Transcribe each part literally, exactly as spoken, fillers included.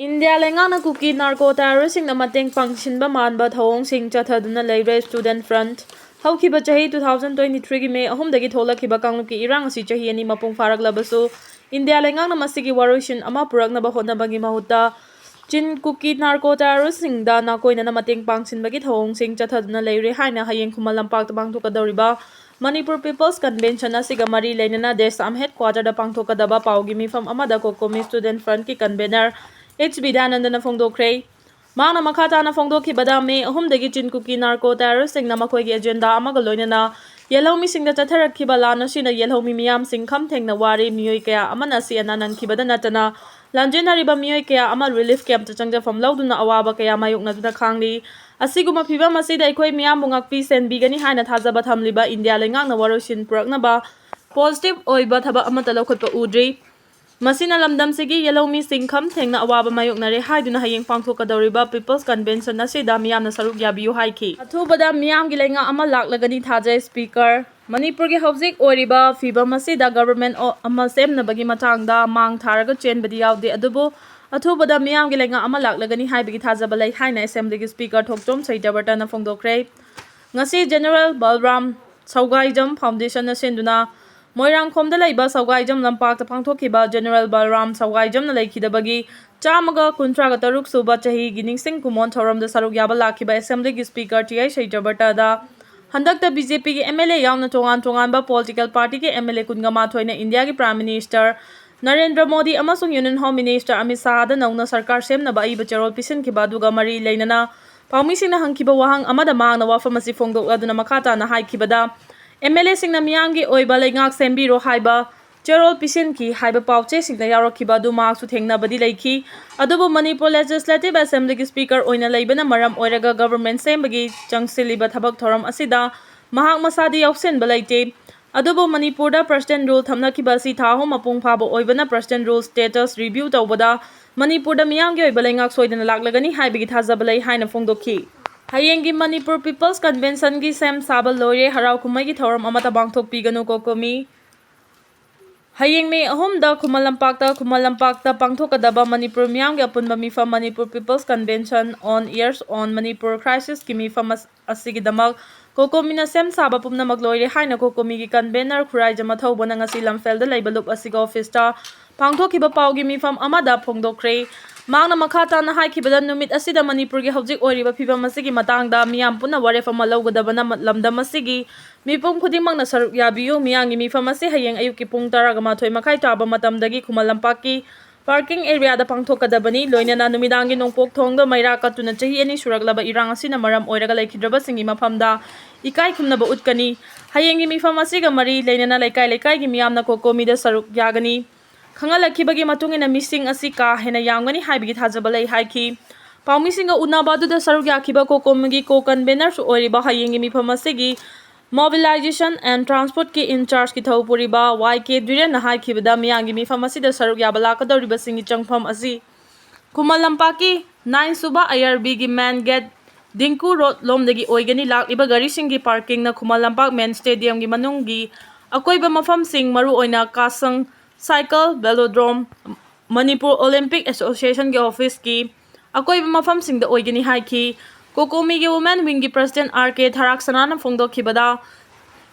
India ꯂꯩꯉꯥꯛꯅ ꯀꯨꯀꯤ narco ꯇꯦꯔꯣꯔꯤꯁꯁꯤꯡꯅ ꯃꯇꯦꯡ ꯄꯥꯡꯁꯤꯟꯕ ꯃꯥꯟꯕ ꯊꯧꯑꯣꯡꯁꯤꯡ ꯆꯠꯊꯗꯨꯅ ꯂꯩꯔꯦ꯫ Student Front꯫ ꯍꯧꯈꯤꯕ ꯆꯍꯤ two thousand twenty-threeꯒꯤ May ꯑꯍꯨꯝꯗꯒꯤ ꯊꯣꯛꯂꯛꯈꯤꯕ ꯀꯥꯡꯂꯨꯞꯀꯤ ꯏꯔꯥꯡ ꯑꯁꯤ ꯆꯍꯤ ꯑꯅꯤ ꯃꯄꯨꯡ ꯐꯥꯔꯛꯂꯕꯁꯨ, ꯏꯟꯗꯤꯌꯥ ꯂꯩꯉꯥꯛꯅ ꯃꯁꯤꯒꯤ ꯋꯥꯔꯣꯏꯁꯤꯟ ꯑꯃ ꯄꯨꯔꯛꯅꯕ ꯍꯣꯠꯅꯕꯒꯤ ꯃꯍꯨꯠꯇ, ꯆꯤꯟ ꯀꯨꯀꯤ ꯅꯥꯔꯀꯣ ꯇꯦꯔꯣꯔꯤꯁꯁꯤꯡꯗ ꯅꯥꯀꯣꯏꯅꯅ ꯃꯇꯦꯡ ꯄꯥꯡꯁꯤꯟꯕꯒꯤ ꯊꯧꯑꯣꯡꯁꯤꯡ ꯆꯠꯊꯗꯨꯅ ꯂꯩꯔꯦ ꯍꯥꯏꯅ ꯍꯌꯦꯡ ꯈꯨꯃꯟ ꯂꯝꯄꯥꯛꯇ ꯄꯥꯡꯊꯣꯛꯀꯗꯧꯔꯤꯕ ꯃꯅꯤꯄꯨꯔ People's Convention ꯑꯁꯤꯒ ꯃꯔꯤ ꯂꯩꯅꯅ ꯗꯦꯁꯥꯝ headquarterꯗ ꯄꯥꯡꯊꯣꯛꯀꯗꯕ ꯄꯥꯎꯒꯤ ꯃꯤꯐꯝ ꯑꯃꯗ COCOMI Student Frontꯀꯤ convener H ꯕꯤꯗ꯭ꯌꯥꯅꯟꯗꯅ ꯐꯣꯡꯗꯣꯛꯈ꯭ꯔꯦ꯫ ꯃꯍꯥꯛꯅ ꯃꯈꯥ ꯇꯥꯅ ꯐꯣꯡꯗꯣꯛꯈꯤꯕꯗ, May ꯑꯍꯨꯝꯗꯒꯤ ꯆꯤꯟ ꯀꯨꯀꯤ ꯅꯥꯔꯀꯣ ꯇꯦꯔꯣꯔꯤꯁꯁꯤꯡꯅ ꯃꯈꯣꯏꯒꯤ agenda ꯑꯃꯒ ꯂꯣꯏꯅꯅ ꯌꯦꯜꯍꯧꯃꯤꯁꯤꯡꯗ ꯆꯠꯊꯔꯛꯈꯤꯕ ꯂꯥꯟ ꯑꯁꯤꯅ ꯌꯦꯜꯍꯧꯃꯤ ꯃꯤꯌꯥꯝꯁꯤꯡ ꯈꯝ ꯊꯦꯡꯅ ꯋꯥꯔꯦ, ꯃꯤꯑꯣꯏ ꯀꯌꯥ ꯑꯃꯅ ꯑꯁꯤ ꯑꯅꯥ ꯅꯪꯈꯤꯕꯗ ꯅꯠꯇꯅ ꯂꯥꯟꯖꯦꯟꯅꯔꯤꯕ ꯃꯤꯑꯣꯏ ꯀꯌꯥ ꯑꯃ relief campꯇ ꯆꯪꯖꯐꯝ ꯂꯧꯗꯨꯅ ꯑꯋꯥꯕ ꯀꯌꯥ ꯃꯥꯌꯣꯛꯅꯗꯨꯅ ꯈꯥꯡꯂꯤ꯫ ꯑꯁꯤꯒꯨꯝꯕ ꯐꯤꯚꯝ ꯑꯁꯤꯗ ꯑꯩꯈꯣꯏ ꯃꯤꯌꯥꯝꯕꯨ ꯉꯥꯛꯄꯤ ꯁꯦꯟꯕꯤꯒꯅꯤ ꯍꯥꯏꯅ ꯊꯥꯖꯕ ꯊꯝꯂꯤꯕ ꯏꯟꯗꯤꯌꯥ ꯂꯩꯉꯥꯛꯅ ꯋꯥꯔꯣꯏꯁꯤꯟ ꯄꯨꯔꯛꯅꯕ positive ꯑꯣꯏꯕ ꯊꯕꯛ ꯑꯃꯠꯇ ꯂꯧꯈꯠꯄ ꯎꯗ꯭ꯔꯤ꯫ ꯃꯁꯤꯅ ꯂꯝꯗꯝꯁꯤꯒꯤ ꯌꯦꯜꯍꯧꯃꯤꯁꯤꯡ ꯈꯝ ꯊꯦꯡꯅ ꯑꯋꯥꯕ ꯃꯥꯌꯣꯛꯅꯔꯦ ꯍꯥꯏꯗꯨꯅ ꯍꯌꯦꯡ ꯄꯥꯡꯊꯣꯛꯀꯗꯧꯔꯤꯕ People's Convention ꯑꯁꯤꯗ ꯃꯤꯌꯥꯝꯅ ꯁꯔꯨꯛ ꯌꯥꯕꯤꯌꯨ ꯍꯥꯏꯈꯤ꯫ ꯑꯊꯨꯕꯗ ꯃꯤꯌꯥꯝꯒꯤ ꯂꯩꯉꯥꯛ ꯑꯃ ꯂꯥꯛꯂꯒꯅꯤ ꯊꯥꯖꯩ꯫ Speaker꯫ ꯃꯅꯤꯄꯨꯔꯒꯤ ꯍꯧꯖꯤꯛ ꯑꯣꯏꯔꯤꯕ ꯐꯤꯕꯝ ꯑꯁꯤꯗ government ꯑꯣ-, ꯑꯃ ꯁꯦꯝꯅꯕꯒꯤ ꯃꯇꯥꯡꯗ ꯃꯥꯡ ꯊꯥꯔꯒ ꯆꯦꯟꯕꯗꯤ ꯌꯥꯎꯗꯦ, ꯑꯗꯨꯕꯨ ꯑꯊꯨꯕꯗ ꯃꯤꯌꯥꯝꯒꯤ ꯂꯩꯉꯥꯛ ꯑꯃ ꯂꯥꯛꯂꯒꯅꯤ ꯍꯥꯏꯕꯒꯤ ꯊꯥꯖꯕ ꯂꯩ ꯍꯥꯏꯅ Assemblyꯒꯤ Speaker ꯊꯣꯛꯆꯣꯝ ꯁꯩꯇꯕꯔꯇꯅ ꯐꯣꯡꯗꯣꯛꯈ꯭ꯔꯦ꯫ ꯉꯁꯤ General ꯕꯜꯔꯥꯝ ꯁꯧꯒꯥꯏꯖꯝ Foundationꯅ ꯁꯤꯟꯗꯨꯅ ꯃꯣꯏꯔꯥꯡꯈꯣꯝꯗ ꯂꯩꯕ ꯁꯧꯒꯥꯏꯖꯝ ꯂꯝꯄꯥꯛꯇ ꯄꯥꯡꯊꯣꯛꯈꯤꯕ General ꯕꯜꯔꯥꯝ ꯁꯧꯒꯥꯏꯖꯝꯅ ꯂꯩꯈꯤꯗꯕꯒꯤ ꯆꯥꯝꯃꯒ ꯀꯨꯟꯊ꯭ꯔꯥꯒ ꯇꯔꯨꯛ ꯁꯨꯕ ꯆꯍꯤꯒꯤ ꯅꯤꯡꯁꯤꯡ ꯀꯨꯝꯑꯣꯟ ꯊꯧꯔꯝꯗ ꯁꯔꯨꯛ ꯌꯥꯕ ꯂꯥꯛꯈꯤꯕ Assemblyꯒꯤ Speaker ꯇꯤ ꯑꯥꯏ ꯁꯩꯇꯕꯔꯇꯗ ꯍꯟꯗꯛꯇ BJPꯒꯤ MLA ꯌꯥꯎꯅ ꯇꯣꯉꯥꯟ ꯇꯣꯉꯥꯟꯕ political partyꯒꯤ MLA ꯀꯨꯟꯒ ꯃꯥꯊꯣꯏꯅ ꯏꯟꯗꯤꯌꯥꯒꯤ Prime Minister ꯅꯔꯦꯟꯗ꯭ꯔ ꯃꯣꯗꯤ ꯑꯃꯁꯨꯡ Union Home Minister ꯑꯃꯤꯠ ꯁꯥꯍꯗ ꯅꯧꯅ ꯁꯔꯀꯥꯔ ꯁꯦꯝꯅꯕ ꯑꯏꯕ ꯆꯦꯔꯣꯜ ꯄꯤꯁꯤꯟꯈꯤꯕ ꯑꯗꯨꯒ ꯃꯔꯤ ꯂꯩꯅꯅ ꯄꯥꯎꯃꯤꯁꯤꯡꯅ ꯍꯪꯈꯤꯕ ꯋꯥꯍꯪ ꯑꯃꯗ ꯃꯍꯥꯛꯅ ꯋꯥꯐꯝ ꯑꯁꯤ ꯐꯣꯡꯗꯣꯛꯂꯗꯨꯅ ꯃꯈꯥ ꯇꯥꯅ ꯍꯥꯏꯈꯤꯕꯗ, MLAꯁꯤꯡꯅ ꯃꯤꯌꯥꯝꯒꯤ ꯑꯣꯏꯕ ꯂꯩꯉꯥꯛ ꯁꯦꯝꯕꯤꯔꯣ ꯍꯥꯏꯕ ꯆꯦꯔꯣꯜ ꯄꯤꯁꯤꯟꯈꯤ ꯍꯥꯏꯕ ꯄꯥꯎꯆꯦꯁꯤꯡꯗ ꯌꯥꯎꯔꯛꯈꯤꯕ ꯑꯗꯨ ꯃꯍꯥꯛꯁꯨ ꯊꯦꯡꯅꯕꯗꯤ ꯂꯩꯈꯤ꯫ ꯑꯗꯨꯕꯨ ꯃꯅꯤꯄꯨꯔ Legislative Assemblyꯒꯤ Speaker ꯑꯣꯏꯅ ꯂꯩꯕꯅ ꯃꯔꯝ ꯑꯣꯏꯔꯒ government ꯁꯦꯝꯕꯒꯤ ꯆꯪꯁꯤꯜꯂꯤꯕ ꯊꯕꯛ ꯊꯧꯔꯝ ꯑꯁꯤꯗ ꯃꯍꯥꯛ ꯃꯁꯥꯗꯤ ꯌꯥꯎꯁꯤꯟꯕ ꯂꯩꯇꯦ꯫ ꯑꯗꯨꯕꯨ ꯃꯅꯤꯄꯨꯔꯗ President Rule ꯊꯝꯅꯈꯤꯕ ꯑꯁꯤ ꯊꯥ ꯑꯍꯨꯝ ꯃꯄꯨꯡ ꯐꯥꯕ ꯑꯣꯏꯕꯅ President Rule status review ꯇꯧꯕꯗ ꯃꯅꯤꯄꯨꯔꯗ ꯃꯤꯌꯥꯝꯒꯤ ꯑꯣꯏꯕ ꯂꯩꯉꯥꯛ ꯁꯣꯏꯗꯅ ꯂꯥꯛꯂꯒꯅꯤ ꯍꯥꯏꯕꯒꯤ ꯊꯥꯖꯕ ꯂꯩ ꯍꯥꯏꯅ ꯐꯣꯡꯗꯣꯛꯈꯤ꯫ ꯍꯌꯦꯡꯒꯤ ꯃꯅꯤꯄꯨꯔ People's Conventionꯒꯤ ꯁꯦꯝ ꯁꯥꯕ ꯂꯣꯏꯔꯦ, ꯍꯔꯥꯎ ꯀꯨꯝꯍꯩꯒꯤ ꯊꯧꯔꯝ ꯑꯃꯠꯇ ꯄꯥꯡꯊꯣꯛꯄꯤꯒꯅꯨ, COCOMI꯫ ꯍꯌꯦꯡ ꯃꯦ ꯑꯍꯨꯝꯗ ꯈꯨꯃꯟ ꯂꯝꯄꯥꯛꯇ, ꯈꯨꯃꯟ ꯂꯝꯄꯥꯛꯇ ꯄꯥꯡꯊꯣꯛꯀꯗꯕ ꯃꯅꯤꯄꯨꯔ ꯃꯤꯌꯥꯝꯒꯤ ꯑꯄꯨꯟꯕ ꯃꯤꯐꯝ Manipur People's Convention on Years on Manipur Crisisꯀꯤ ꯃꯤꯐꯝ ꯑꯁ-, ꯑꯁꯤꯒꯤꯗꯃꯛ ꯀꯣꯀꯣꯃꯤꯅ ꯁꯦꯝ ꯁꯥꯕ ꯄꯨꯝꯅꯃꯛ ꯂꯣꯏꯔꯦ ꯍꯥꯏꯅ ꯀꯣꯀꯣꯃꯤꯒꯤ convener ꯈꯨꯔꯥꯏꯖꯝ ꯃꯊꯧꯕꯅ ꯉꯁꯤ ꯂꯝꯐꯦꯜꯗ ꯂꯩꯕ ꯂꯨꯞ ꯑꯁꯤꯒꯤ officeꯇ ꯄꯥꯡꯊꯣꯛꯈꯤꯕ ꯄꯥꯎꯒꯤ ꯃꯤꯐꯝ ꯑꯃꯗ ꯐꯣꯡꯗꯣꯛꯈ꯭ꯔꯦ꯫ ꯃꯍꯥꯛꯅ ꯃꯈꯥ ꯇꯥꯅ ꯍꯥꯏꯈꯤꯕꯗ, ꯅꯨꯃꯤꯠ ꯑꯁꯤꯗ ꯃꯅꯤꯄꯨꯔꯒꯤ ꯍꯧꯖꯤꯛ ꯑꯣꯏꯔꯤꯕ ꯐꯤꯕꯝ ꯑꯁꯤꯒꯤ ꯃꯇꯥꯡꯗ ꯃꯤꯌꯥꯝ ꯄꯨꯟꯅ ꯋꯥꯔꯦꯞ ꯑꯃ ꯂꯧꯒꯗꯕꯅ ꯂꯝꯗꯝ ꯑꯁꯤꯒꯤ ꯃꯤꯄꯨꯝ ꯈꯨꯗꯤꯡꯃꯛꯅ ꯁꯔꯨꯛ ꯌꯥꯕꯤꯌꯨ꯫ ꯃꯤꯌꯥꯝꯒꯤ ꯃꯤꯐꯝ ꯑꯁꯤ ꯍꯌꯦꯡ ꯑꯌꯨꯛꯀꯤ ꯄꯨꯡ ꯇꯔꯥꯒ ꯃꯥꯊꯣꯏ ꯃꯈꯥꯏ ꯇꯥꯕ ꯃꯇꯝꯗꯒꯤ ꯈꯨꯃꯟ ꯂꯝꯄꯥꯛꯀꯤ parking areaꯗ ꯄꯥꯡꯊꯣꯛꯀꯗꯕꯅꯤ꯫ ꯂꯣꯏꯅꯅ ꯅꯨꯃꯤꯗꯥꯡꯒꯤ ꯅꯣꯡꯄꯣꯛ ꯊꯣꯡꯗ ꯃꯩꯔꯥ ꯀꯠꯇꯨꯅ ꯆꯍꯤ ꯑꯅꯤ ꯁꯨꯔꯛꯂꯕ ꯏꯔꯥꯡ ꯑꯁꯤꯅ ꯃꯔꯝ ꯑꯣꯏꯔꯒ ꯂꯩꯈꯤꯗ꯭ꯔꯕꯁꯤꯡꯒꯤ ꯃꯐꯝꯗ ꯏꯀꯥꯏ ꯈꯨꯝꯅꯕ ꯎꯠꯀꯅꯤ꯫ ꯍꯌꯦꯡꯒꯤ ꯃꯤꯐꯝ ꯑꯁꯤꯒ ꯃꯔꯤ ꯂꯩꯅꯅ ꯂꯩꯀꯥꯏ ꯂꯩꯀꯥꯏꯒꯤ ꯃꯤꯌꯥꯝꯅ ꯀꯣꯀꯣꯃꯤꯗ ꯁꯔꯨꯛ ꯌꯥꯒꯅꯤ꯫ ꯈꯪꯍꯜꯂꯛꯈꯤꯕꯒꯤ ꯃꯇꯨꯡ ꯏꯟꯅ ꯃꯤꯁꯤꯡ ꯑꯁꯤ ꯀꯥ ꯍꯦꯟꯅ ꯌꯥꯝꯒꯅꯤ ꯍꯥꯏꯕꯒꯤ ꯊꯥꯖꯕ ꯂꯩ ꯍꯥꯏꯈꯤ꯫ ꯄꯥꯎꯃꯤꯁꯤꯡꯒ ꯎꯅꯕ ꯑꯗꯨꯗ ꯁꯔꯨꯛ ꯌꯥꯈꯤꯕ ꯀꯣꯀꯣꯃꯤꯒꯤ co-convenerꯁꯨ ꯑꯣꯏꯔꯤꯕ ꯍꯌꯦꯡꯒꯤ ꯃꯤꯐꯝ ꯑꯁꯤꯒꯤ Mobilization and Transportꯀꯤ in-chargeꯀꯤ ꯊꯧ ꯄꯨꯔꯤꯕ ꯋꯥꯏ ꯀꯦ ꯙꯤꯔꯦꯟꯅ ꯍꯥꯏꯈꯤꯕꯗ, ꯃꯤꯌꯥꯝꯒꯤ ꯃꯤꯐꯝ ꯑꯁꯤꯗ ꯁꯔꯨꯛ ꯌꯥꯕ ꯂꯥꯛꯀꯗꯧꯔꯤꯕꯁꯤꯡꯒꯤ ꯆꯪꯐꯝ ꯑꯁꯤ ꯈꯨꯃꯟ ꯂꯝꯄꯥꯛꯀꯤ nine ꯁꯨꯕ IRBꯒꯤ main gate, ꯗꯤꯡꯀꯨ ꯔꯣꯗ ꯂꯣꯝꯗꯒꯤ ꯑꯣꯏꯒꯅꯤ꯫ ꯂꯥꯛꯂꯤꯕ ꯒꯥꯔꯤꯁꯤꯡꯒꯤ parkingꯅ ꯈꯨꯃꯟ ꯂꯝꯄꯥꯛ main stadiumꯒꯤ ꯃꯅꯨꯡꯒꯤ ꯑꯀꯣꯏꯕ ꯃꯐꯝꯁꯤꯡ, ꯃꯔꯨꯑꯣꯏꯅ ꯀꯥꯁꯪ cycle velodrome, ꯃꯅꯤꯄꯨꯔ Olympic Associationꯒꯤ officeꯀꯤ ꯑꯀꯣꯏꯕ ꯃꯐꯝꯁꯤꯡꯗ ꯑꯣꯏꯒꯅꯤ ꯍꯥꯏꯈꯤ꯫ ꯀꯣꯀꯣꯃꯤꯒꯤ women wingꯒꯤ president ꯑꯥꯔ ꯀꯦ ꯊꯔꯥꯛꯁꯅꯥꯅ ꯐꯣꯡꯗꯣꯛꯈꯤꯕꯗ,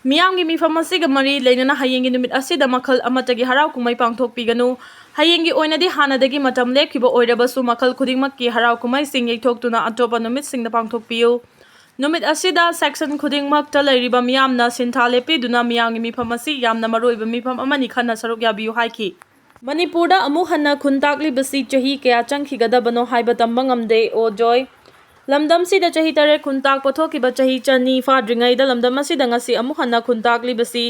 ꯃꯤꯌꯥꯝꯒꯤ ꯃꯤꯐꯝ ꯑꯁꯤꯒ ꯃꯔꯤ ꯂꯩꯅꯅ ꯍꯌꯦꯡꯒꯤ ꯅꯨꯃꯤꯠ ꯑꯁꯤꯗ ꯃꯈꯜ ꯑꯃꯠꯇꯒꯤ ꯍꯔꯥꯎ ꯀꯨꯝꯍꯩ ꯄꯥꯡꯊꯣꯛꯄꯤꯒꯅꯨ꯫ ꯍꯌꯦꯡꯒꯤ ꯑꯣꯏꯅꯗꯤ ꯍꯥꯟꯅꯗꯒꯤ ꯃꯇꯝ ꯂꯦꯞꯈꯤꯕ ꯑꯣꯏꯔꯕꯁꯨ, ꯃꯈꯜ ꯈꯨꯗꯤꯡꯃꯛꯀꯤ ꯍꯔꯥꯎ ꯀꯨꯝꯍꯩꯁꯤꯡ ꯌꯩꯊꯣꯛꯇꯨꯅ ꯑꯇꯣꯞꯄ ꯅꯨꯃꯤꯠꯁꯤꯡꯗ ꯄꯥꯡꯊꯣꯛꯄꯤꯌꯨ꯫ ꯅꯨꯃꯤꯠ ꯑꯁꯤꯗ section ꯈꯨꯗꯤꯡꯃꯛꯇ ꯂꯩꯔꯤꯕ ꯃꯤꯌꯥꯝꯅ ꯁꯤꯟꯊꯥ ꯂꯦꯞꯄꯤꯗꯨꯅ ꯃꯤꯌꯥꯝꯒꯤ ꯃꯤꯐꯝ ꯑꯁꯤ ꯌꯥꯝꯅ ꯃꯔꯨꯑꯣꯏꯕ ꯃꯤꯐꯝ ꯑꯃꯅꯤ ꯈꯟꯅ ꯁꯔꯨꯛ ꯌꯥꯕꯤꯌꯨ ꯍꯥꯏꯈꯤ꯫ ꯃꯅꯤꯄꯨꯔꯗ ꯑꯃꯨꯛ ꯍꯟꯅ ꯈꯨꯟ ꯇꯥꯛꯂꯤꯕꯁꯤ ꯆꯍꯤ ꯀꯌꯥ ꯆꯪꯈꯤꯒꯗꯕꯅꯣ ꯍꯥꯏꯕ ꯇꯝꯕ ꯉꯝꯗꯦ, ꯑꯣ ꯖꯣꯏ꯫ ꯂꯝꯗꯝꯁꯤꯗ ꯆꯍꯤ ꯇꯔꯦꯠ ꯈꯨꯟ ꯇꯥꯛꯄ ꯊꯣꯛꯈꯤꯕ ꯆꯍꯤ ꯆꯅꯤ ꯐꯥꯗ꯭ꯔꯤꯉꯩꯗ ꯂꯝꯗꯝ ꯑꯁꯤꯗ ꯉꯁꯤ ꯑꯃꯨꯛ ꯍꯟꯅ ꯈꯨꯟ ꯇꯥꯛꯂꯤꯕꯁꯤ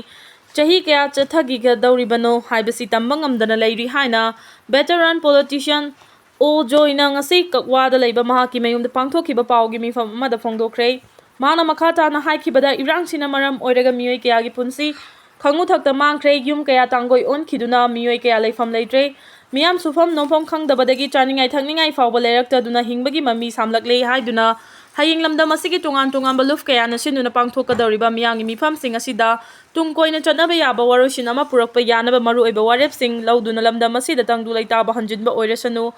ꯆꯍꯤ ꯀꯌꯥ ꯆꯠꯊꯈꯤꯒꯗꯧꯔꯤꯕꯅꯣ ꯍꯥꯏꯕꯁꯤ ꯇꯝꯕ ꯉꯝꯗꯅ ꯂꯩꯔꯤ ꯍꯥꯏꯅ veteran politician ꯑꯣ ꯖꯣꯏꯅ ꯉꯁꯤ ꯀꯛꯋꯥꯗ ꯂꯩꯕ ꯃꯍꯥꯛꯀꯤ ꯃꯌꯨꯝꯗ ꯄꯥꯡꯊꯣꯛꯈꯤꯕ ꯄꯥꯎꯒꯤ ꯃꯤꯐꯝ ꯑꯃꯗ ꯐꯣꯡꯗꯣꯛꯈ꯭ꯔꯦ꯫ ꯃꯍꯥꯛꯅ ꯃꯈꯥ ꯇꯥꯅ ꯍꯥꯏꯈꯤꯕꯗ, ꯏꯔꯥꯡꯁꯤꯅ ꯃꯔꯝ ꯑꯣꯏꯔꯒ ꯃꯤꯑꯣꯏ ꯀꯌꯥꯒꯤ ꯄꯨꯟꯁꯤ ꯈꯪꯉꯨꯊꯛꯇ ꯃꯥꯡꯈ꯭ꯔꯦ, ꯌꯨꯝ ꯀꯌꯥ ꯇꯥꯡꯒꯣꯏ ꯑꯣꯟꯈꯤꯗꯨꯅ ꯃꯤꯑꯣꯏ ꯀꯌꯥ ꯂꯩꯐꯝ ꯂꯩꯇ꯭ꯔꯦ, ꯃꯤꯌꯥꯝ ꯁꯨꯐꯝ ꯅꯣꯝꯐꯝ ꯈꯪꯗꯕꯗꯒꯤ ꯆꯥꯅꯤꯡꯉꯥꯏ ꯊꯛꯅꯤꯡꯉꯥꯏ ꯐꯥꯎꯕ ꯂꯩꯔꯛꯇꯗꯨꯅ ꯍꯤꯡꯕꯒꯤ ꯃꯃꯤ ꯁꯥꯝꯂꯛꯂꯦ ꯍꯥꯏꯗꯨꯅ ꯍꯌꯦꯡ ꯂꯝꯗꯝ ꯑꯁꯤꯒꯤ ꯇꯣꯉꯥꯟ ꯇꯣꯉꯥꯟꯕ ꯂꯨꯞ ꯀꯌꯥꯅ ꯁꯤꯟꯗꯨꯅ ꯄꯥꯡꯊꯣꯛꯀꯗꯧꯔꯤꯕ ꯃꯤꯌꯥꯝꯒꯤ ꯃꯤꯐꯝꯁꯤꯡ ꯑꯁꯤꯗ ꯇꯨꯡ ꯀꯣꯏꯅ ꯆꯠꯅꯕ ꯌꯥꯕ ꯋꯥꯔꯣꯏꯁꯤꯟ ꯑꯃ ꯄꯨꯔꯛꯄ ꯌꯥꯅꯕ ꯃꯔꯨꯑꯣꯏꯕ ꯋꯥꯔꯦꯞꯁꯤꯡ ꯂꯧꯗꯨꯅ ꯂꯝꯗꯝ ꯑꯁꯤꯗ ꯇꯪꯗꯨ ꯂꯩꯇꯥꯕ ꯍꯟꯖꯤꯟꯕ ꯑꯣꯏꯔꯁꯅꯨ,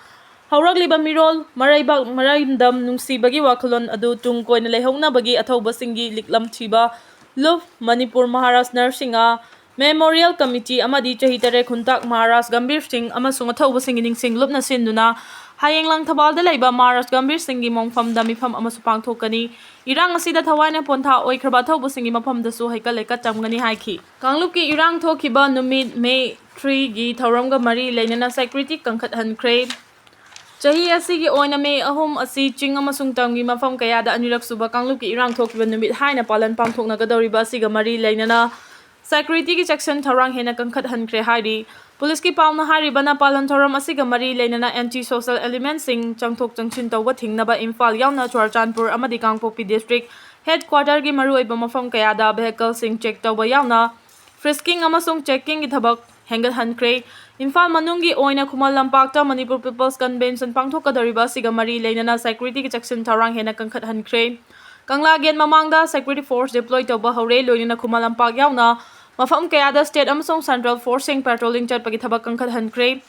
ꯍꯧꯔꯛꯂꯤꯕ ꯃꯤꯔꯣꯜ ꯃꯔꯩꯕꯥꯛ ꯃꯔꯝꯗꯝ ꯅꯨꯡꯁꯤꯕꯒꯤ ꯋꯥꯈꯜꯂꯣꯟ ꯑꯗꯨ ꯇꯨꯡ ꯀꯣꯏꯅ ꯂꯩꯍꯧꯅꯕꯒꯤ ꯑꯊꯧꯕꯁꯤꯡꯒꯤ ꯂꯤꯛꯂꯝ ꯊꯤꯕ ꯂꯨꯞ ꯃꯅꯤꯄꯨꯔ ꯃꯍꯥꯔꯥꯖ ꯅꯔꯁꯤꯡꯍ ꯃꯦꯃꯣꯔꯤꯌꯦꯜ ꯀꯃꯤꯇꯤ ꯑꯃꯗꯤ ꯆꯍꯤ ꯇꯔꯦꯠ ꯈꯨꯟꯇꯥꯛ ꯃꯍꯥꯔꯥꯖ ꯒꯝꯚꯤꯔ ꯁꯤꯡ ꯑꯃꯁꯨꯡ ꯑꯊꯧꯕꯁꯤꯡꯒꯤ ꯅꯤꯡꯁꯤꯡ ꯂꯨꯞꯅ ꯁꯤꯟꯗꯨꯅ ꯍꯌꯦꯡ ꯂꯥꯡꯊꯕꯥꯜꯗ ꯂꯩꯕ ꯃꯍꯥꯔꯥꯖ ꯒꯝꯚꯤꯔ ꯁꯤꯡꯒꯤ ꯃꯣꯡꯐꯝꯗ ꯃꯤꯐꯝ ꯑꯃꯁꯨ ꯄꯥꯡꯊꯣꯛꯀꯅꯤ꯫ ꯏꯔꯥꯡ ꯑꯁꯤꯗ ꯊꯋꯥꯏꯅ ꯄꯣꯟꯊꯥ ꯑꯣꯏꯈ꯭ꯔꯕ ꯑꯊꯧꯕꯁꯤꯡꯒꯤ ꯃꯐꯝꯗꯁꯨ ꯍꯩꯀꯠ ꯂꯩꯀꯠ ꯇꯝꯒꯅꯤ ꯍꯥꯏꯈꯤ꯫ ꯀꯥꯡꯂꯨꯞꯀꯤ ꯏꯔꯥꯡ ꯊꯣꯛꯈꯤꯕ ꯅꯨꯃꯤꯠ ꯃꯦ ꯊ꯭ꯔꯤꯒꯤ ꯊꯧꯔꯝꯒ ꯃꯔꯤ ꯂꯩꯅꯅ ꯁꯦꯀ꯭ꯌꯨꯔꯤꯇꯤ ꯀꯟꯈꯠꯍꯟꯈ꯭ꯔꯦ꯫ ꯆꯍꯤ ꯑꯁꯤꯒꯤ ꯑꯣꯏꯅ ꯃꯦ ꯑꯍꯨꯝ ꯑꯁꯤ ꯆꯤꯡ ꯑꯃꯁꯨꯡ ꯇꯝꯒꯤ ꯃꯐꯝ ꯀꯌꯥꯗ ꯑꯅꯤꯔꯛ ꯁꯨꯕ ꯀꯥꯡꯂꯨꯞꯀꯤ ꯏꯔꯥꯡ ꯊꯣꯛꯈꯤꯕ ꯅꯨꯃꯤꯠ ꯍꯥꯏꯅ ꯄꯥꯂꯟ ꯄꯥꯡꯊꯣꯛꯅꯒꯗꯧꯔꯤꯕ ꯑꯁꯤꯒ ꯃꯔꯤ ꯂꯩꯅꯅ ꯁꯦꯀ꯭ꯌꯨꯔꯤꯇꯤꯒꯤ ꯆꯦꯛꯁꯤꯟ ꯊꯧꯔꯥꯡ ꯍꯦꯟꯅ ꯀꯟꯈꯠꯍꯟꯈ꯭ꯔꯦ ꯍꯥꯏꯔꯤ꯫ ꯄꯨꯂꯤꯁꯀꯤ ꯄꯥꯎꯅ ꯍꯥꯏꯔꯤꯕꯅ ꯄꯥꯂꯟ ꯊꯧꯔꯝ ꯑꯁꯤꯒ ꯃꯔꯤ ꯂꯩꯅꯅ ꯑꯦꯟꯇꯤ ꯁꯣꯁꯦꯜ ꯑꯦꯂꯤꯃꯦꯟꯁꯤꯡ ꯆꯪꯊꯣꯛ ꯆꯪꯁꯤꯟ ꯇꯧꯕ ꯊꯤꯡꯅꯕ ꯏꯝꯐꯥꯜ ꯌꯥꯎꯅ ꯆꯨꯔꯆꯥꯟꯄꯨꯔ ꯑꯃꯗꯤ ꯀꯥꯡꯄꯣꯛꯄꯤ ꯗꯤꯁꯇ꯭ꯔꯤꯛ ꯍꯦꯗ ꯀ꯭ꯋꯥꯇꯔꯒꯤ ꯃꯔꯨꯑꯣꯏꯕ ꯃꯐꯝ ꯀꯌꯥꯗ ꯚꯦꯍꯤꯀꯜꯁꯤꯡ ꯆꯦꯛ ꯇꯧꯕ ꯌꯥꯎꯅ ꯐ꯭ꯔꯤꯁꯀꯤꯡ ꯑꯃꯁꯨꯡ ꯆꯦꯛꯀꯤꯡꯒꯤ ꯊꯕꯛ ꯍꯦꯟꯒꯠꯍꯟꯈ꯭ꯔꯦ꯫ ꯏꯝꯐꯥꯜ ꯃꯅꯨꯡꯒꯤ ꯑꯣꯏꯅ ꯈꯨꯃꯟ ꯂꯝꯄꯥꯛꯇ ꯃꯅꯤꯄꯨꯔ ꯄꯤꯄꯜꯁ ꯀꯟꯚꯦꯟꯁꯟ ꯄꯥꯡꯊꯣꯛꯀꯗꯧꯔꯤꯕ ꯑꯁꯤꯒ ꯃꯔꯤ ꯂꯩꯅꯅ ꯁꯦꯀ꯭ꯌꯨꯔꯤꯇꯤꯒꯤ ꯆꯦꯛꯁꯤꯟ ꯊꯧꯔꯥꯡ ꯍꯦꯟꯅ ꯀꯟꯈꯠꯍꯟꯈ꯭ꯔꯦ꯫ ꯀꯪꯂꯥꯒꯦꯠ ꯃꯃꯥꯡꯗ ꯁꯦꯀ꯭ꯌꯨꯔꯤꯇꯤ ꯐꯣꯔꯁ ꯗꯤꯄ꯭ꯂꯣꯏ ꯇꯧꯕ ꯍꯧꯔꯦ꯫ ꯂꯣꯏꯅꯅ ꯈꯨꯃꯟ ꯂꯝꯄꯥꯛ ꯌꯥꯎꯅ ꯃꯐꯝ ꯀꯌꯥꯗ ꯁ꯭ꯇꯦꯠ ꯑꯃꯁꯨꯡ ꯁꯦꯟꯇ꯭ꯔꯦꯜ ꯐꯣꯔꯁꯁꯤꯡ ꯄꯦꯇ꯭ꯔꯣꯂꯤꯡ ꯆꯠꯄꯒꯤ ꯊꯕꯛ ꯀꯟꯈꯠꯍꯟꯈ꯭ꯔꯦ꯫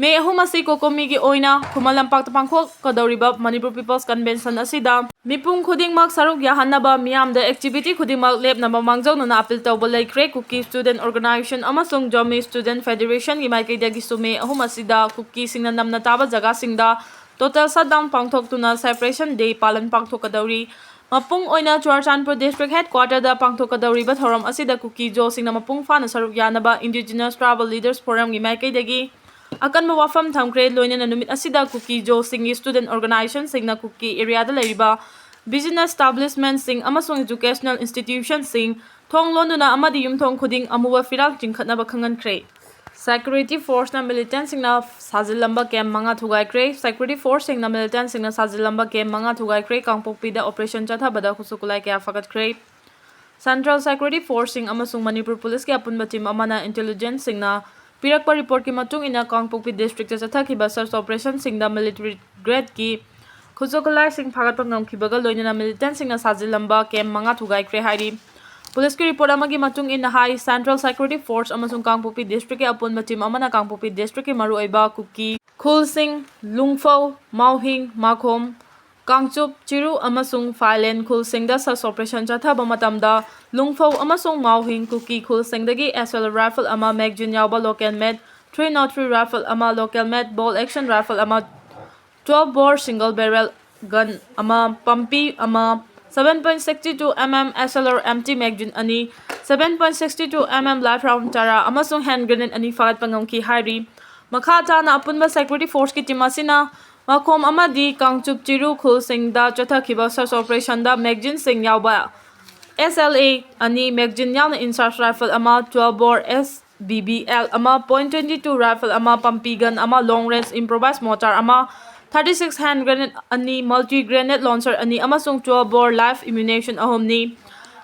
ꯃꯦ ꯑꯍꯨꯝ ꯑꯁꯤ ꯀꯣꯀꯣꯃꯤꯒꯤ ꯑꯣꯏꯅ ꯈꯨꯃꯟ ꯂꯝꯄꯥꯛꯇ ꯄꯥꯡꯊꯣꯛꯀꯗꯧꯔꯤꯕ ꯃꯅꯤꯄꯨꯔ ꯄꯤꯄꯜꯁ ꯀꯟꯚꯦꯟꯁꯟ ꯑꯁꯤꯗ ꯃꯤꯄꯨꯝ ꯈꯨꯗꯤꯡꯃꯛ ꯁꯔꯨꯛ ꯌꯥꯍꯟꯅꯕ ꯃꯤꯌꯥꯝꯗ ꯑꯦꯛꯇꯤꯚꯤꯇꯤ ꯈꯨꯗꯤꯡꯃꯛ ꯂꯦꯞꯅꯕ ꯃꯥꯡꯖꯧꯅꯅ ꯑꯄꯤꯜ ꯇꯧꯕ ꯂꯩꯈ꯭ꯔꯦ꯫ ꯀꯨꯀꯤ ꯁ꯭ꯇꯨꯗꯦꯟꯠ ꯑꯣꯔꯒꯅꯥꯏꯖꯦꯁꯟ ꯑꯃꯁꯨꯡ ꯖꯣꯃꯤ ꯁ꯭ꯇꯨꯗꯦꯟꯠ ꯐꯦꯗꯦꯔꯦꯁꯟꯒꯤ ꯃꯥꯏꯀꯩꯗꯒꯤꯁꯨ ꯃꯦ ꯑꯍꯨꯝ ꯑꯁꯤꯗ ꯀꯨꯀꯤꯁꯤꯡꯅ ꯅꯝꯅ ꯇꯥꯕ ꯖꯒꯥꯁꯤꯡꯗ ꯇꯣꯇꯦꯜ ꯁꯠꯗꯥꯎꯟ ꯄꯥꯡꯊꯣꯛꯇꯨꯅ ꯁꯦꯄꯔꯦꯁꯟ ꯗꯦ ꯄꯥꯂꯟ ꯄꯥꯡꯊꯣꯛꯀꯗꯧꯔꯤ꯫ ꯃꯄꯨꯡ ꯑꯣꯏꯅ ꯆꯨꯔꯆꯥꯟꯄꯨꯔ ꯗꯤꯁꯇ꯭ꯔꯤꯛ ꯍꯦꯗ ꯀ꯭ꯋꯥꯇꯔꯗ ꯄꯥꯡꯊꯣꯛꯀꯗꯧꯔꯤꯕ ꯊꯧꯔꯝ ꯑꯁꯤꯗ ꯀꯨꯀꯤ ꯖꯣꯁꯤꯡꯅ ꯃꯄꯨꯡ ꯐꯥꯅ ꯁꯔꯨꯛ ꯌꯥꯅꯕ ꯏꯟꯗꯤꯖꯤꯅꯁ ꯇ꯭ꯔꯥꯏꯕꯦꯜ ꯂꯤꯗꯔꯁ ꯐꯣꯔꯝꯒꯤ ꯃꯥꯏꯀꯩꯗꯒꯤ ꯑꯀꯟꯕ ꯋꯥꯐꯝ ꯊꯝꯈ꯭ꯔꯦ꯫ ꯂꯣꯏꯅꯅ ꯅꯨꯃꯤꯠ ꯑꯁꯤꯗ ꯀꯨꯀꯤ ꯖꯣꯁꯤꯡꯒꯤ ꯁ꯭ꯇꯨꯗꯦꯟꯠ ꯑꯣꯔꯒꯅꯥꯏꯖꯦꯁꯟꯁꯤꯡꯅ ꯀꯨꯀꯤ ꯑꯦꯔꯤꯌꯥꯗ ꯂꯩꯔꯤꯕ ꯕꯤꯖꯤꯅꯦꯁ ꯏꯁꯇꯥꯕ꯭ꯂꯤꯁꯃꯦꯟꯠꯁꯤꯡ ꯑꯃꯁꯨꯡ ꯑꯦꯖꯨꯀꯦꯁꯅꯦꯜ ꯏꯟꯁꯇꯤꯇ꯭ꯌꯨꯁꯟꯁꯤꯡ ꯊꯣꯡ ꯂꯣꯟꯗꯨꯅ ꯑꯃꯗꯤ ꯌꯨꯝꯊꯣꯡ ꯈꯨꯗꯤꯡ ꯑꯃꯨꯕ ꯐꯤꯔꯥꯜ ꯆꯤꯡꯈꯠꯅꯕ ꯈꯪꯍꯟꯈ꯭ꯔꯦ꯫ ꯁꯦꯀ꯭ꯌꯨꯔꯤꯇꯤ ꯐꯣꯔꯁꯅ ꯃꯤꯂꯤꯇꯦꯟꯠꯁꯤꯡꯅ ꯁꯥꯖꯤꯜꯂꯝꯕ ꯀꯦꯝꯞ ꯃꯉꯥ ꯊꯨꯒꯥꯏꯈ꯭ꯔꯦ꯫ ꯁꯦꯀ꯭ꯌꯨꯔꯤꯇꯤ ꯐꯣꯔꯁꯁꯤꯡꯅ ꯃꯤꯂꯤꯇꯦꯟꯠꯁꯤꯡꯅ ꯁꯥꯖꯤꯜꯂꯝꯕ ꯀꯦꯝꯞ ꯃꯉꯥ ꯊꯨꯒꯥꯏꯈ꯭ꯔꯦ꯫ ꯀꯥꯡꯄꯣꯛꯄꯤꯗ ꯑꯣꯄꯔꯦꯁꯟ ꯆꯠꯊꯕꯗ ꯈꯨꯠꯁꯨ ꯈꯨꯠꯂꯥꯏ ꯀꯌꯥ ꯐꯒꯠꯈ꯭ꯔꯦ꯫ ꯁꯦꯟꯇ꯭ꯔꯦꯜ ꯁꯦꯀ꯭ꯌꯨꯔꯤꯇꯤ ꯐꯣꯔꯁꯁꯤꯡ ꯑꯃꯁꯨꯡ ꯃꯅꯤꯄꯨꯔ ꯄꯨꯂꯤꯁꯀꯤ ꯑꯄꯨꯟꯕ ꯇꯤꯝ ꯑꯃꯅ ꯏꯟꯇꯦꯂꯤꯖꯦꯟꯁꯁꯤꯡꯅ ꯄꯤꯔꯛꯄ ꯔꯤꯄꯣꯔꯠꯀꯤ ꯃꯇꯨꯡ ꯏꯟꯅ ꯀꯥꯡꯄꯣꯛꯄꯤ ꯗꯤꯁꯇ꯭ꯔꯤꯛꯇ ꯆꯠꯊꯈꯤꯕ ꯁꯔꯆ ꯑꯣꯄꯔꯦꯁꯟꯁꯤꯡꯗ ꯃꯤꯂꯤꯇꯔꯤ ꯒ꯭ꯔꯦꯗꯀꯤ ꯈꯨꯠꯁꯨ ꯈꯨꯠꯂꯥꯏꯁꯤꯡ ꯐꯥꯒꯠꯄ ꯉꯝꯈꯤꯕꯒ ꯂꯣꯏꯅꯅ militantꯁꯤꯡꯅ ꯁꯥꯖꯤꯜꯂꯝꯕ camp ꯃꯉꯥ ꯊꯨꯒꯥꯏꯈ꯭ꯔꯦ ꯍꯥꯏꯔꯤ꯫ Policeꯀꯤ report ꯑꯃꯒꯤ ꯃꯇꯨꯡ ꯏꯟꯅ ꯍꯥꯏ, Central Security Force ꯑꯃꯁꯨꯡ ꯀꯥꯡꯄꯣꯛꯄꯤ districtꯀꯤ ꯑꯄꯨꯟꯕ team ꯑꯃꯅ ꯀꯥꯡꯄꯣꯛꯄꯤ districtꯀꯤ ꯃꯔꯨꯑꯣꯏꯕ ꯀꯨꯀꯤ ꯈꯨꯜꯁꯤꯡ ꯂꯨꯡꯐꯧ, ꯃꯥꯎꯍꯤꯡ, ꯃꯥꯈꯣꯝ, ꯀꯥꯡꯆꯨꯞ, ꯆꯤꯔꯨ ꯑꯃꯁꯨꯡ ꯐꯥꯏꯂꯦꯟ ꯈꯨꯜꯁꯤꯡꯗ search operation ꯆꯠꯊꯕ ꯃꯇꯝꯗ ꯂꯨꯡꯐꯧ ꯑꯃꯁꯨꯡ ꯃꯥꯎꯍꯤꯡ ꯀꯨꯀꯤ ꯈꯨꯜꯁꯤꯡꯗꯒꯤ S L R rifle ꯑꯃ, magazine ꯌꯥꯎꯕ local made three nought three rifle ꯑꯃ, local made bolt action rifle ꯑꯃ, twelve bore single barrel gun ꯑꯃ, ꯄꯝꯄꯤ ꯑꯃ, seven point sixty two M M S L R empty magazine ꯑꯅꯤ, seven point sixty two M M live round ꯇꯔꯥ ꯑꯃꯁꯨꯡ hand grenade ꯑꯅꯤ ꯐꯥꯒꯠꯄ ꯉꯝꯈꯤ ꯍꯥꯏꯔꯤ꯫ ꯃꯈꯥ ꯇꯥꯅ ꯑꯄꯨꯟꯕ security forceꯀꯤ team ꯑꯁꯤꯅ ꯃꯈꯣꯝ ꯑꯃꯗꯤ ꯀꯥꯡꯆꯨꯞ ꯆꯤꯔꯨ ꯈꯨꯜꯁꯤꯡꯗ ꯆꯠꯊꯈꯤꯕ search operationꯗ magazineꯁꯤꯡ ꯌꯥꯎꯕ S L A ꯑꯅꯤ, magazine ꯌꯥꯎꯅ in-charge rifle ꯑꯃ, twelve bore S B B L ꯑꯃ, point twenty two rifle ꯑꯃ, ꯄꯝꯄꯤ gun ꯑꯃ, long range improvised mortar ꯑꯃ, thirty six hand grenade ꯑꯅꯤ, multi grenade launcher ꯑꯅꯤ ꯑꯃꯁꯨꯡ twelve bore live ammunition ꯑꯍꯨꯝꯅꯤ꯫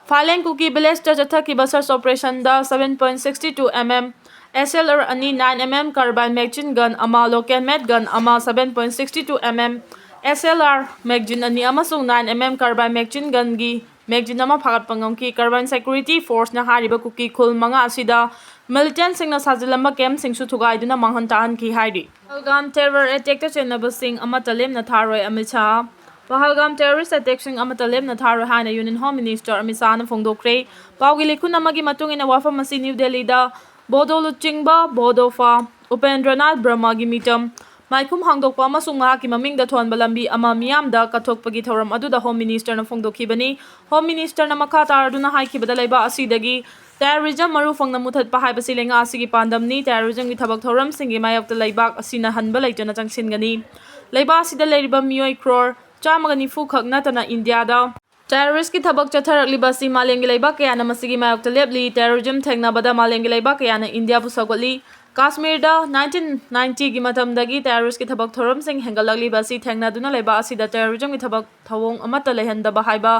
ꯐꯥꯏꯂꯦꯟ ꯀꯨꯀꯤ villageꯇ ꯆꯠꯊꯈꯤꯕ search operationꯗ seven point sixty two M M S L R ꯑꯅꯤ, nine M M carbine magazine gun ꯑꯃ, local made gun ꯑꯃ, seven point sixty two M M S L R magazine ꯑꯅꯤ ꯑꯃꯁꯨꯡ nine M M carbine magazine gunꯒꯤ magazine ꯑꯃ ꯐꯥꯒꯠꯄ ꯉꯝꯈꯤ꯫ Carbine security forceꯅ ꯍꯥꯏꯔꯤꯕ ꯀꯨꯀꯤ ꯈꯨꯜ ꯃꯉꯥ ꯑꯁꯤꯗ militantꯁꯤꯡꯅ ꯁꯥꯖꯤꯜꯂꯝꯕ campꯁꯤꯡꯁꯨ ꯊꯨꯒꯥꯏꯗꯨꯅ ꯃꯥꯡꯍꯟ ꯇꯥꯍꯟꯈꯤ ꯍꯥꯏꯔꯤ꯫ ꯄꯍꯜꯒꯥꯝ terror attackꯇ ꯆꯦꯟꯅꯕꯁꯤꯡ ꯑꯃꯠꯇ ꯂꯦꯝꯅ ꯊꯥꯔꯣꯏ, ꯑꯃꯤꯠ ꯁꯥꯍ꯫ ꯄꯍꯜꯒꯥꯝ terrorist attackꯁꯤꯡ ꯑꯃꯠꯇ ꯂꯦꯝꯅ ꯊꯥꯔꯣꯏ ꯍꯥꯏꯅ Union Home Minister ꯑꯃꯤꯠ ꯁꯥꯍꯅ ꯐꯣꯡꯗꯣꯛꯈ꯭ꯔꯦ꯫ ꯄꯥꯎꯒꯤ ꯂꯤꯈꯨꯟ ꯑꯃꯒꯤ ꯃꯇꯨꯡ ꯏꯟꯅ, ꯋꯥꯐꯝ ꯑꯁꯤ ꯅ꯭ꯌꯨ ꯗꯦꯜꯂꯤꯗ ꯕꯣꯗꯣ ꯂꯨꯆꯤꯡꯕ ꯕꯣꯗꯣꯐꯥ ꯎꯄꯦꯟꯗ꯭ꯔꯅꯥꯊ ꯕ꯭ꯔꯍꯃꯒꯤ ꯃꯤꯇꯝ ꯃꯥꯏꯈꯨꯝ ꯍꯥꯡꯗꯣꯛꯄ ꯑꯃꯁꯨꯡ ꯃꯍꯥꯛꯀꯤ ꯃꯃꯤꯡꯗ ꯊꯣꯟꯕ ꯂꯝꯕꯤ ꯑꯃ ꯃꯤꯌꯥꯝꯗ ꯀꯠꯊꯣꯛꯄꯒꯤ ꯊꯧꯔꯝ ꯑꯗꯨꯗ Home Ministerꯅ ꯐꯣꯡꯗꯣꯛꯈꯤꯕꯅꯤ꯫ Home Ministerꯅ ꯃꯈꯥ ꯇꯥꯔꯗꯨꯅ ꯍꯥꯏꯈꯤꯕꯗ, ꯂꯩꯕꯥꯛ ꯑꯁꯤꯗꯒꯤ terrorism ꯃꯔꯨ ꯐꯪꯅ ꯃꯨꯊꯠꯄ ꯍꯥꯏꯕꯁꯤ ꯂꯩꯉꯥꯛ ꯑꯁꯤꯒꯤ ꯄꯥꯟꯗꯝꯅꯤ꯫ Terrorismꯒꯤ ꯊꯕꯛ ꯊꯧꯔꯝꯁꯤꯡꯒꯤ ꯃꯥꯌꯣꯛꯇ ꯂꯩꯕꯥꯛ ꯑꯁꯤꯅ ꯍꯟꯕ ꯂꯩꯇꯅ ꯆꯪꯁꯤꯟꯒꯅꯤ꯫ ꯂꯩꯕꯥꯛ ꯑꯁꯤꯗ ꯂꯩꯔꯤꯕ ꯃꯤꯑꯣꯏ crore ꯆꯥꯝꯃꯒ ꯅꯤꯐꯨ ꯈꯛ ꯅꯠꯇꯅ ꯏꯟꯗꯤꯌꯥꯗ terroristꯀꯤ ꯊꯕꯛ ꯆꯠꯊꯔꯛꯂꯤꯕ ꯑꯁꯤ ꯃꯥꯂꯦꯝꯒꯤ ꯂꯩꯕꯥꯛ ꯀꯌꯥꯅ ꯃꯁꯤꯒꯤ ꯃꯥꯌꯣꯛꯇ ꯂꯦꯞꯂꯤ꯫ Terrorism ꯊꯦꯡꯅꯕꯗ ꯃꯥꯂꯦꯝꯒꯤ ꯂꯩꯕꯥꯛ ꯀꯌꯥꯅ ꯏꯟꯗꯤꯌꯥꯕꯨ ꯁꯧꯒꯠꯂꯤ꯫ ꯀꯥꯁꯃꯤꯔꯗ nineteen ninetyꯒꯤ ꯃꯇꯝꯗꯒꯤ terroristꯀꯤ ꯊꯕꯛ ꯊꯧꯔꯝꯁꯤꯡ ꯍꯦꯟꯒꯠꯂꯛꯂꯤꯕ ꯑꯁꯤ ꯊꯦꯡꯅꯗꯨꯅ ꯂꯩꯕꯥꯛ ꯑꯁꯤꯗ terrorismꯒꯤ ꯊꯕꯛ ꯊꯧꯑꯣꯡ ꯑꯃꯠꯇ ꯂꯩꯍꯟꯗꯕ ꯍꯥꯏꯕ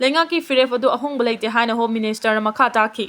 ꯂꯩꯉꯥꯛꯀꯤ ꯐꯤꯔꯦꯞ ꯑꯗꯨ ꯑꯍꯣꯡꯕ ꯂꯩꯇꯦ ꯍꯥꯏꯅ Home Ministerꯅ ꯃꯈꯥ ꯇꯥꯈꯤ꯫